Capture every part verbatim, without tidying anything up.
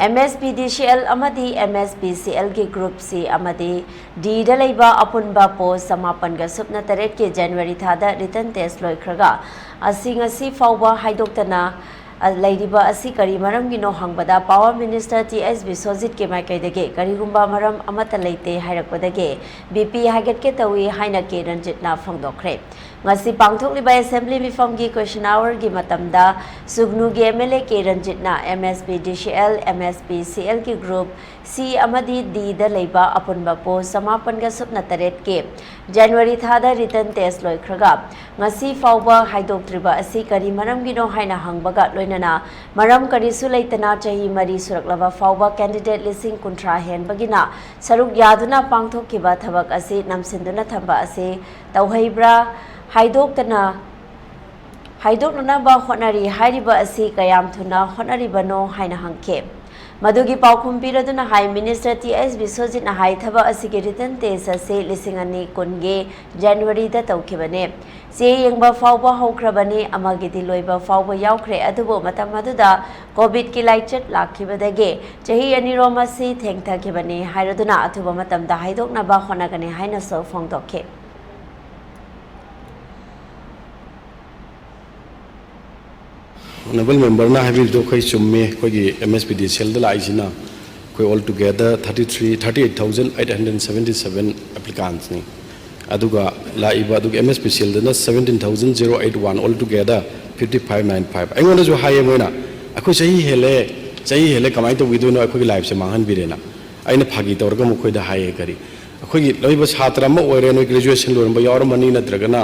M S P D C L ꯑꯃꯗꯤ M S ꯄꯤ ꯁꯤ ꯑꯦꯜꯒꯤ group ꯁꯤ ꯑꯃꯗꯤ ꯗꯤꯗ ꯂꯩꯕ ꯑꯄꯨꯟꯕ ꯄꯣꯁ ꯆꯃꯥꯄꯟꯒ ꯁꯨꯞꯅ ꯇꯔꯦꯠꯀꯤ ꯖꯅꯋꯥꯔꯤ ꯊꯥꯗ ꯔꯤꯇꯟ ꯇꯦꯁ ꯂꯣꯏꯈ꯭ꯔꯒ ꯑꯁꯤ ꯉꯁꯤ ꯐꯥꯎꯕ ꯍꯥꯏꯗꯣꯛꯇꯅ ꯂꯩꯔꯤꯕ ꯑꯁꯤ ꯀꯔꯤ ꯃꯔꯝꯒꯤꯅꯣ ꯍꯪꯕꯗ ꯄꯥꯋꯔ ꯃꯤꯅꯤꯁꯇꯔ ꯇꯤ ꯑꯦꯁ ꯕꯤꯁ꯭ꯋꯖꯤꯠꯀꯤ ꯃꯥꯏꯀꯩꯗꯒꯤ ꯀꯔꯤꯒꯨꯝꯕ ꯃꯔꯝ ꯑꯃꯠꯇ ꯂꯩꯇꯦ ꯍꯥꯏꯔꯛꯄꯗꯒꯤ ꯕꯤ ꯄꯤ ꯍꯥꯏꯒꯠꯀꯦ ꯇꯧꯏ ꯍꯥꯏꯅ ꯀꯦ ꯔꯟꯖꯤꯠꯅ ꯐꯣꯡꯗꯣꯛꯈ꯭ꯔꯦ꯫ ꯉꯁꯤ ꯄꯥꯡꯊꯣꯛꯂꯤꯕ ꯑꯦꯁꯦꯝꯕ꯭ꯂꯤ ꯃꯤꯐꯝꯒꯤ ꯀ꯭ꯋꯦꯁꯟ ꯑꯋꯥꯔꯒꯤ ꯃꯇꯝꯗ ꯁꯨꯒꯅꯨꯒꯤ ꯑꯦꯝ ꯑꯦꯜ ꯑꯦ ꯀꯦ ꯔꯟꯖꯤꯠꯅ M S P D C L, M S ꯄꯤ ꯁꯤ ꯑꯦꯜꯒꯤ ꯒ꯭ꯔꯨꯞ ꯁꯤ ꯑꯃꯗꯤ ꯗꯤꯗ ꯂꯩꯕ ꯑꯄꯨꯟꯕ ꯄꯣꯁ ꯆꯃꯥꯄꯟꯒ ꯁꯨꯞꯅ ꯇꯔꯦꯠꯀꯤ ꯖꯅꯋꯥꯔꯤ ꯊꯥꯗ ꯔꯤꯇꯟ ꯇꯦꯁ ꯂꯣꯏꯈ꯭ꯔꯒ ꯉꯁꯤ ꯐꯥꯎꯕ ꯍꯥꯏꯗꯣꯛꯇ꯭ꯔꯤꯕ ꯑꯁꯤ ꯀꯔꯤ ꯃꯔꯝꯒꯤꯅꯣ ꯍꯥꯏꯅ ꯍꯪꯕꯒ ꯂꯣꯏꯅꯅ ꯃꯔꯝ ꯀꯔꯤꯁꯨ ꯂꯩꯇꯅ ꯆꯍꯤ ꯃꯔꯤ ꯁꯨꯔꯛꯂꯕ ꯐꯥꯎꯕ ꯀꯦꯟꯗꯤꯗꯦꯠ ꯂꯤꯁꯤꯡ ꯀꯨꯟꯊ꯭ꯔꯥ ꯍꯦꯟꯕꯒꯤꯅ ꯁꯔꯨꯛ ꯌꯥꯗꯨꯅ ꯄꯥꯡꯊꯣꯛꯈꯤꯕ ꯊꯕꯛ ꯑꯁꯤ ꯅꯝꯁꯤꯟꯗꯨꯅ ꯊꯝꯕ ꯑꯁꯤ ꯇꯧꯍꯩꯕ꯭ꯔꯥ ꯍꯥꯏꯗꯣꯛꯇꯅ ꯍꯥꯏꯗꯣꯛꯅꯅꯕ ꯍꯣꯠꯅꯔꯤ ꯍꯥꯏꯔꯤꯕ ꯑꯁꯤ ꯀꯌꯥꯝ ꯊꯨꯅ ꯍꯣꯠꯅꯔꯤꯕꯅꯣ ꯍꯥꯏꯅ ꯍꯪꯈꯤ꯫ ꯃꯗꯨꯒꯤ ꯄꯥꯎꯈꯨꯝ ꯄꯤꯔꯗꯨꯅ ꯍꯥꯏ, ꯃꯤꯅꯤꯁꯇꯔ ꯇꯤ ꯑꯦꯁ ꯕꯤꯁ꯭ꯋꯖꯤꯠꯅ ꯍꯥꯏ, ꯊꯕꯛ ꯑꯁꯤꯒꯤ ꯔꯤꯇꯟ ꯇꯦꯁ ꯑꯁꯤ ꯂꯤꯁꯤꯡ ꯑꯅꯤ ꯀꯨꯟꯒꯤ ꯖꯅꯋꯥꯔꯤꯗ ꯇꯧꯈꯤꯕꯅꯤ꯫ ꯆꯦ ꯌꯦꯡꯕ ꯐꯥꯎꯕ ꯍꯧꯈ꯭ꯔꯕꯅꯤ, ꯑꯃꯒꯤꯗꯤ ꯂꯣꯏꯕ ꯐꯥꯎꯕ ꯌꯥꯎꯈ꯭ꯔꯦ, ꯑꯗꯨꯕꯨ ꯃꯇꯝ ꯑꯗꯨꯗ ꯀꯣꯚꯤꯗꯀꯤ ꯂꯥꯏꯆꯠ ꯂꯥꯛꯈꯤꯕꯗꯒꯤ ꯆꯍꯤ ꯑꯅꯤꯔꯣꯝ ꯑꯁꯤ ꯊꯦꯡꯊꯈꯤꯕꯅꯤ ꯍꯥꯏꯔꯗꯨꯅ ꯑꯊꯨꯕ ꯃꯇꯝꯗ ꯍꯥꯏꯗꯣꯛꯅꯕ ꯍꯣꯠꯅꯒꯅꯤ ꯍꯥꯏꯅꯁꯨ ꯐꯣꯡꯗꯣꯛꯈꯤ꯫ ꯑꯣꯅꯔꯦꯕꯜ ꯃꯦꯝꯕꯔꯅ ꯍꯥꯏꯕꯤꯕꯗꯣ ꯑꯩꯈꯣꯏ ꯆꯨꯝꯃꯤ꯫ ꯑꯩꯈꯣꯏꯒꯤ ꯑꯦꯝ ꯑꯦꯁ ꯄꯤ ꯗꯤ ꯁꯤ ꯑꯦꯜꯗ ꯂꯥꯛꯏꯁꯤꯅ ꯑꯩꯈꯣꯏ all together thirty three thirty eight thousand eight hundred seventy seven applicants ꯅꯤ꯫ ꯑꯗꯨꯒ ꯂꯥꯛꯏꯕ ꯑꯗꯨꯒ ꯑꯦꯝ ꯑꯦꯁ ꯄꯤ ꯁꯤ ꯑꯦꯜꯗꯅ seventeen thousand zero eight one, all together fifty five nine five꯫ ꯑꯩꯉꯣꯟꯗꯁꯨ ꯍꯥꯏꯌꯦ ꯃꯣꯏꯅ, "ꯑꯩꯈꯣꯏ ꯆꯍꯤ ꯍꯦꯜꯂꯦ, ꯆꯍꯤ ꯍꯦꯜꯂꯦ, ꯀꯃꯥꯏꯅ ꯇꯧꯈꯤꯗꯣꯏꯅꯣ, ꯑꯩꯈꯣꯏꯒꯤ ꯂꯥꯏꯐꯁꯦ ꯃꯥꯡꯍꯟꯕꯤꯔꯦꯅ"꯫ ꯑꯩꯅ ꯐꯥꯒꯤ ꯇꯧꯔꯒ ꯃꯈꯣꯏꯗ ꯍꯥꯏꯌꯦ, "ꯀꯔꯤ, ꯑꯩꯈꯣꯏꯒꯤ ꯂꯣꯏꯕ ꯁꯥꯇ꯭ꯔ ꯑꯃ ꯑꯣꯏꯔꯦ, ꯅꯣꯏ ꯒ꯭ꯔꯦꯖꯨꯑꯦꯁꯟ ꯂꯣꯏꯔꯝꯕ ꯌꯥꯎꯔꯝꯃꯅꯤ, ꯅꯠꯇ꯭ꯔꯒꯅ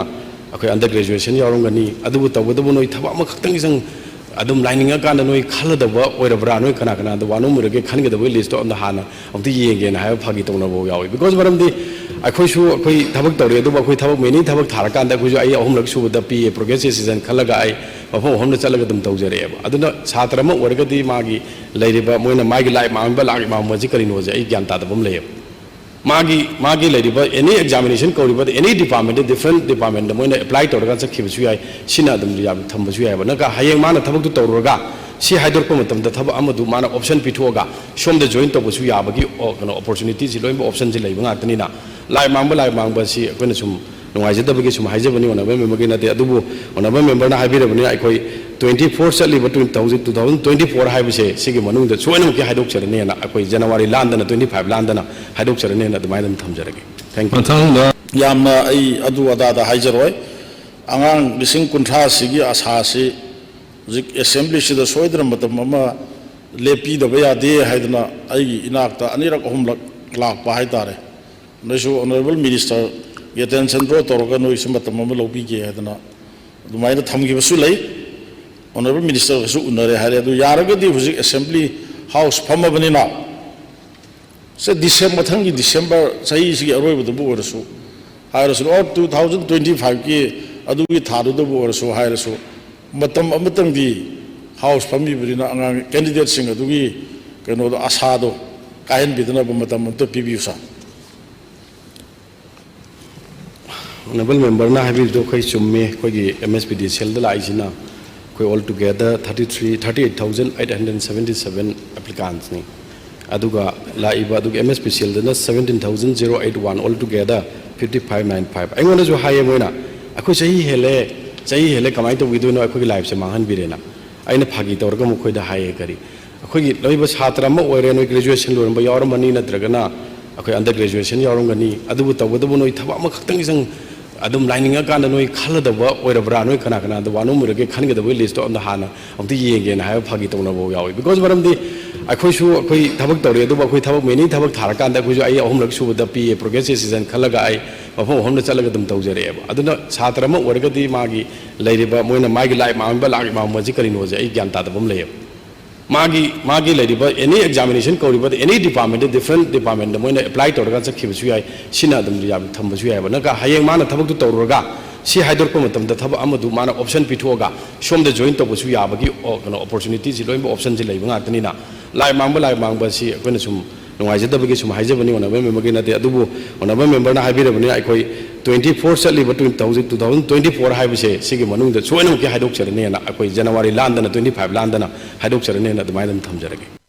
ꯑꯩꯈꯣꯏ ꯑꯟꯗꯔ ꯒ꯭ꯔꯦꯖꯨꯑꯦꯁꯟ ꯌꯥꯎꯔꯝꯒꯅꯤ, ꯑꯗꯨꯕꯨ ꯇꯧꯕꯇꯕꯨ ꯅꯣꯏ ꯊꯕꯛ ꯑꯃꯈꯛꯇꯪ ꯆꯪ ꯑꯗꯨꯝ ꯂꯥꯏꯅꯤꯡꯉꯀꯥꯟꯗ ꯅꯣꯏ ꯈꯜꯂꯗꯕ ꯑꯣꯏꯔꯕ꯭ꯔꯥ? ꯅꯣꯏ ꯀꯅꯥ ꯀꯅꯥꯗ ꯋꯥꯅꯣꯝ ꯑꯣꯏꯔꯒꯦ ꯈꯟꯒꯗꯕꯒꯤ ꯂꯤꯁꯇꯣ ꯑꯝꯇ ꯍꯥꯟꯅ ꯑꯝꯇ ꯌꯦꯡꯒꯦꯅ" ꯍꯥꯏꯕ ꯐꯥꯒꯤ ꯇꯧꯅꯕ ꯌꯥꯎꯏ꯫ ꯕꯤꯀꯣꯖ ꯃꯔꯝꯗꯤ ꯑꯩꯈꯣꯏꯁꯨ ꯑꯩꯈꯣꯏ ꯊꯕꯛ ꯇꯧꯔꯤ, ꯑꯗꯨꯕꯨ ꯑꯩꯈꯣꯏ ꯊꯕꯛ ꯃꯦꯅꯤ ꯊꯕꯛ ꯊꯥꯔꯀꯥꯟꯗ ꯑꯩꯈꯣꯏꯁꯨ ꯑꯩ ꯑꯍꯨꯝꯂꯛ ꯁꯨꯕꯗ ꯄꯤꯌꯦ, ꯄ꯭ꯔꯣꯒ꯭ꯔꯦꯁ ꯗꯤꯁꯤꯖꯟ ꯈꯜꯂꯒ ꯑꯩ ꯃꯐꯝ ꯑꯍꯨꯝꯗ ꯆꯠꯂꯒ ꯑꯗꯨꯝ ꯇꯧꯖꯔꯛꯑꯦꯕ꯫ ꯑꯗꯨꯅ ꯁꯥꯇ꯭ꯔ ꯑꯃ ꯑꯣꯏꯔꯒꯗꯤ ꯃꯥꯒꯤ ꯂꯩꯔꯤꯕ ꯃꯣꯏꯅ ꯃꯥꯒꯤ ꯂꯥꯏꯔꯤꯛ ꯃꯥꯡꯍꯟꯕ, ꯂꯥꯏꯔꯤꯛ ꯃꯥꯡꯍꯟꯕꯁꯤ ꯀꯔꯤꯅꯣꯁꯦ ꯑꯩ ꯒ꯭ꯌꯥꯟ ꯇꯥꯗꯕ ꯑꯃ ꯂꯩꯌꯦꯕ꯫ ꯃꯥꯒꯤ, ꯃꯥꯒꯤ ꯂꯩꯔꯤꯕ ꯑꯦꯅꯤ ꯑꯦꯛꯖꯥꯃꯤꯅꯦꯁꯟ ꯀꯧꯔꯤꯕ ꯑꯦꯅꯤ ꯗꯤꯄꯥꯔꯠꯃꯦꯟꯗ, ꯗꯤꯐ꯭ꯔꯦꯟ ꯗꯤꯄꯥꯔꯠꯃꯦꯟꯗ ꯃꯣꯏꯅ ꯑꯦꯄ꯭ꯂꯥꯏ ꯇꯧꯔꯒ ꯆꯠꯈꯤꯕꯁꯨ ꯌꯥꯏ, ꯁꯤꯅ ꯑꯗꯨꯝ ꯌꯥꯝ ꯊꯝꯕꯁꯨ ꯌꯥꯏꯑꯕ꯫ ꯅꯠꯇ꯭ꯔꯒ ꯍꯌꯦꯡ ꯃꯥꯅ ꯊꯕꯛꯇꯨ ꯇꯧꯔꯨꯔꯒ ꯁꯤ ꯍꯥꯏꯗꯣꯔꯛꯄ ꯃꯇꯝꯗ ꯊꯕꯛ ꯑꯃꯗꯨ ꯃꯥꯅ option ꯄꯤꯊꯣꯛꯑꯒ ꯁꯣꯝꯗ join ꯇꯧꯕꯁꯨ ꯌꯥꯕꯒꯤ, ꯑꯣ, ꯀꯩꯅꯣ, opportunityꯁꯤ ꯂꯣꯏꯅꯃꯛ optionꯁꯤ ꯂꯩꯕ ꯉꯥꯛꯇꯅꯤꯅ, ꯂꯥꯏ ꯃꯥꯡꯕ, ꯂꯥꯏ ꯃꯥꯡꯕ ꯑꯁꯤ ꯑꯩꯈꯣꯏꯅ ꯁꯨꯝ ꯅꯨꯡꯉꯥꯏꯖꯗꯕꯒꯤ ꯁꯨꯝ ꯍꯥꯏꯖꯕꯅꯤ, honourable memberꯒꯤ ꯅꯠꯇꯦ꯫ ꯑꯗꯨꯕꯨ honourable memberꯅ ꯍꯥꯏꯕꯤꯔꯕꯅꯤꯅ ꯑꯩꯈꯣꯏ twenty four ꯆꯠꯂꯤꯕ twenty thousand, two thousand twenty four ꯍꯥꯏꯕꯁꯦ ꯁꯤꯒꯤ ꯃꯅꯨꯡꯗ ꯁꯣꯏꯗꯅꯃꯛꯀꯤ ꯍꯥꯏꯗꯣꯛꯆꯔꯅꯤꯅ ꯑꯩꯈꯣꯏ January ꯂꯥꯟꯗꯅ, twenty five ꯂꯥꯟꯗꯅ ꯍꯥꯏꯗꯣꯛꯆꯔꯅꯤꯅ ꯑꯗꯨꯃꯥꯏꯅ ꯑꯗꯨꯝ ꯊꯝꯖꯔꯒꯦ꯫ Thank you꯫ ꯃꯊꯪꯗ ꯌꯥꯝꯅ ꯑꯩ ꯑꯗꯨ ꯑꯗꯥꯗ ꯍꯥꯏꯖꯔꯣꯏ꯫ ꯑꯉꯥꯡ ꯂꯤꯁꯤꯡ ꯀꯨꯟꯊ꯭ꯔꯥꯁꯤꯒꯤ ꯑꯁꯥꯁꯤ ꯍꯧꯖꯤꯛ assemblyꯁꯤꯗ ꯁꯣꯏꯗꯅ ꯃꯇꯝ ꯑꯃ ꯂꯦꯞꯄꯤꯗꯕ ꯌꯥꯗꯦ ꯍꯥꯏꯗꯅ ꯑꯩꯒꯤ ꯏꯅꯥꯛꯇ ꯑꯅꯤꯔꯛ ꯑꯍꯨꯝꯂꯛ ꯂꯥꯛꯄ ꯍꯥꯏꯇꯥꯔꯦ꯫ ꯅꯣꯏꯁꯨ honourable ministerꯒꯤ attention draw ꯇꯧꯔꯒ ꯅꯣꯏꯁꯨ ꯃꯇꯝ ꯑꯃ ꯂꯧꯕꯤꯒꯦ ꯍꯥꯏꯗꯅ ꯑꯗꯨꯃꯥꯏꯅ ꯊꯝꯈꯤꯕꯁꯨ ꯂꯩ꯫ Honourable ministerꯒꯁꯨ ꯎꯅꯔꯦ ꯍꯥꯏꯔꯦ꯫ ꯑꯗꯨ ꯌꯥꯔꯒꯗꯤ ꯍꯧꯖꯤꯛ assembly house ꯐꯝꯃꯕꯅꯤꯅ, ꯁꯦ, December, ꯃꯊꯪꯒꯤ December ꯆꯍꯤꯁꯤꯒꯤ ꯑꯔꯣꯏꯕꯗꯕꯨ ꯑꯣꯏꯔꯁꯨ ꯍꯥꯏꯔꯁꯨ, or two thousand twenty fiveꯀꯤ ꯑꯗꯨꯒꯤ ꯊꯥꯗꯨꯗꯕꯨ ꯑꯣꯏꯔꯁꯨ ꯍꯥꯏꯔꯁꯨ, ꯃꯇꯝ ꯑꯃꯇꯪꯗꯤ house ꯐꯝꯃꯤꯕꯅꯤꯅ ꯑꯉꯥꯡ candidateꯁꯤꯡ ꯑꯗꯨꯒꯤ ꯀꯩꯅꯣꯗꯣ, ꯑꯁꯥꯗꯣ ꯀꯥꯏꯍꯟꯕꯤꯗꯅꯕ ꯃꯇꯝ ꯑꯃꯇ ꯄꯤꯕꯤꯌꯨ, sir꯫ Honourable memberꯅ ꯍꯥꯏꯕꯤꯕꯗꯣ ꯑꯩꯈꯣꯏ ꯆꯨꯝꯃꯤ꯫ ꯑꯩꯈꯣꯏꯒꯤ MSPDCLꯗ ꯂꯥꯛꯏꯁꯤꯅ ꯑꯩꯈꯣꯏ all together thirty three, thirty eight thousand eight hundred seventy seven applicantsꯅꯤ꯫ ꯑꯗꯨꯒ ꯂꯥꯛꯏꯕ ꯑꯗꯨꯒꯤ MSPDCLꯗꯅ seventeen thousand zero eight one, all together fifty five nine five꯫ ꯑꯩꯉꯣꯟꯗꯁꯨ ꯍꯥꯏꯌꯦ ꯃꯣꯏꯅ, "ꯑꯩꯈꯣꯏ ꯆꯍꯤ ꯍꯦꯜꯂꯦ, ꯆꯍꯤ ꯍꯦꯜꯂꯦ, ꯀꯃꯥꯏꯅ ꯇꯧꯈꯤꯗꯣꯏꯅꯣ? ꯑꯩꯈꯣꯏꯒꯤ lifeꯁꯦ ꯃꯥꯡꯍꯟꯕꯤꯔꯦꯅ"꯫ ꯑꯩꯅ ꯐꯥꯒꯤ ꯇꯧꯔꯒ ꯃꯈꯣꯏꯗ ꯍꯥꯏꯌꯦ, ꯀꯔꯤ, ꯑꯩꯈꯣꯏꯒꯤ ꯂꯣꯏꯕ ꯁꯥꯇ꯭ꯔ ꯑꯃ ꯑꯣꯏꯔꯦ, ꯅꯣꯏ graduation ꯂꯣꯏꯔꯝꯕ ꯌꯥꯎꯔꯝꯃꯅꯤ, ꯅꯠꯇ꯭ꯔꯒꯅ ꯑꯩꯈꯣꯏ under graduation ꯌꯥꯎꯔꯝꯒꯅꯤ, ꯑꯗꯨꯕꯨ ꯇꯧꯕꯇꯕꯨ ꯅꯣꯏ ꯊꯕꯛ ꯑꯃꯈꯛꯇꯪ ꯆꯪ-, ꯑꯗꯨꯝ ꯂꯥꯏꯅꯤꯡꯉꯀꯥꯟꯗ ꯅꯣꯏ ꯈꯜꯂꯗꯕ ꯑꯣꯏꯔꯕ꯭ꯔꯥ? ꯅꯣꯏ ꯀꯅꯥ ꯀꯅꯥꯗ ꯋꯥꯅꯣꯝ ꯑꯣꯏꯔꯒꯦ, ꯈꯟꯒꯗꯕꯒꯤ listꯇꯣ ꯑꯝꯇ ꯍꯥꯟꯅ ꯑꯝꯇ ꯌꯦꯡꯒꯦꯅ ꯍꯥꯏꯕ ꯐꯥꯒꯤ ꯇꯧꯅꯕ ꯌꯥꯎꯏ꯫ Because ꯃꯔꯝꯗꯤ ꯑꯩꯈꯣꯏꯁꯨ ꯑꯩꯈꯣꯏ ꯊꯕꯛ ꯇꯧꯔꯤ, ꯑꯗꯨꯕꯨ ꯑꯩꯈꯣꯏ ꯊꯕꯛ many ꯊꯕꯛ ꯊꯥꯔꯀꯥꯟꯗ ꯑꯩꯈꯣꯏꯁꯨ ꯑꯩ ꯑꯍꯨꯝꯂꯛ ꯁꯨꯕꯗ PA, progress decision ꯈꯜꯂꯒ ꯑꯩ ꯃꯐꯝ ꯑꯍꯨꯝꯗ ꯆꯠꯂꯒ ꯑꯗꯨꯝ ꯇꯧꯖꯔꯛꯑꯦꯕ꯫ ꯑꯗꯨꯅ ꯁꯥꯇ꯭ꯔ ꯑꯃ ꯑꯣꯏꯔꯒꯗꯤ ꯃꯥꯒꯤ ꯂꯩꯔꯤꯕ, ꯃꯣꯏꯅ ꯃꯥꯒꯤ ꯂꯥꯏ ꯃꯥꯡꯕ, ꯂꯥꯛ ꯃꯥꯡꯕꯁꯤ ꯀꯔꯤꯅꯣꯁꯦ ꯑꯩ ꯒ꯭ꯌꯥꯟ ꯇꯥꯗꯕ ꯑꯃ ꯂꯩꯌꯦꯕ꯫ ꯃꯥꯒꯤ, ꯃꯥꯒꯤ ꯂꯩꯔꯤꯕ any examination ꯀꯧꯔꯤꯕ any department, different departmentꯇ ꯃꯣꯏꯅ apply ꯇꯧꯔꯒ ꯆꯠꯈꯤꯕꯁꯨ ꯌꯥꯏ, ꯁꯤꯅ ꯑꯗꯨꯝ ꯌꯥꯝ ꯊꯝꯕꯁꯨ ꯌꯥꯏꯑꯕ꯫ ꯅꯠꯇ꯭ꯔꯒ ꯍꯌꯦꯡ ꯃꯥꯅ ꯊꯕꯛꯇꯨ ꯇꯧꯔꯨꯔꯒ ꯁꯤ ꯍꯥꯏꯗꯣꯔꯛꯄ ꯃꯇꯝꯗ ꯊꯕꯛ ꯑꯃꯗꯨ ꯃꯥꯅ option ꯄꯤꯊꯣꯛꯑꯒ ꯁꯣꯝꯗ join ꯇꯧꯕꯁꯨ ꯌꯥꯕꯒꯤ, ꯑꯣ, ꯀꯩꯅꯣ, opportunityꯁꯤ ꯂꯣꯏꯅꯃꯛ optionꯁꯤ ꯂꯩꯕ ꯉꯥꯛꯇꯅꯤꯅ, ꯂꯥꯏ ꯃꯥꯡꯕ, ꯂꯥꯏ ꯃꯥꯡꯕ ꯑꯁꯤ ꯑꯩꯈꯣꯏꯅ ꯁꯨꯝ ꯅꯨꯡꯉꯥꯏꯖꯗꯕꯒꯤ ꯁꯨꯝ ꯍꯥꯏꯖꯕꯅꯤ, honourable memberꯒꯤ ꯅꯠꯇꯦ꯫ ꯑꯗꯨꯕꯨ honourable memberꯅ ꯍꯥꯏꯕꯤꯔꯕꯅꯤꯅ ꯑꯩꯈꯣꯏ ꯇ꯭ꯋꯦꯟꯇꯤ ꯐꯣꯔ ꯆꯠꯂꯤꯕ ꯇ꯭ꯋꯦꯟ-, ꯍꯧꯖꯤꯛ ꯇꯨ ꯊꯥꯎꯖꯟ ꯇ꯭ꯋꯦꯟꯇꯤ ꯐꯣꯔ ꯍꯥꯏꯕꯁꯦ, ꯁꯤꯒꯤ ꯃꯅꯨꯡꯗ ꯁꯣꯏꯅꯃꯛꯀꯤ ꯍꯥꯏꯗꯣꯛꯆꯔꯅꯤꯅ, ꯑꯩꯈꯣꯏ ꯖꯅꯋꯥꯔꯤ ꯂꯥꯟꯗꯅ, ꯇ꯭ꯋꯦꯟꯇꯤ ꯐꯥꯏꯚ ꯂꯥꯟꯗꯅ ꯍꯥꯏꯗꯣꯛꯆꯔꯅꯤꯅ ꯑꯗꯨꯃꯥꯏꯅ ꯑꯗꯨꯝ ꯊꯝꯖꯔꯒꯦ꯫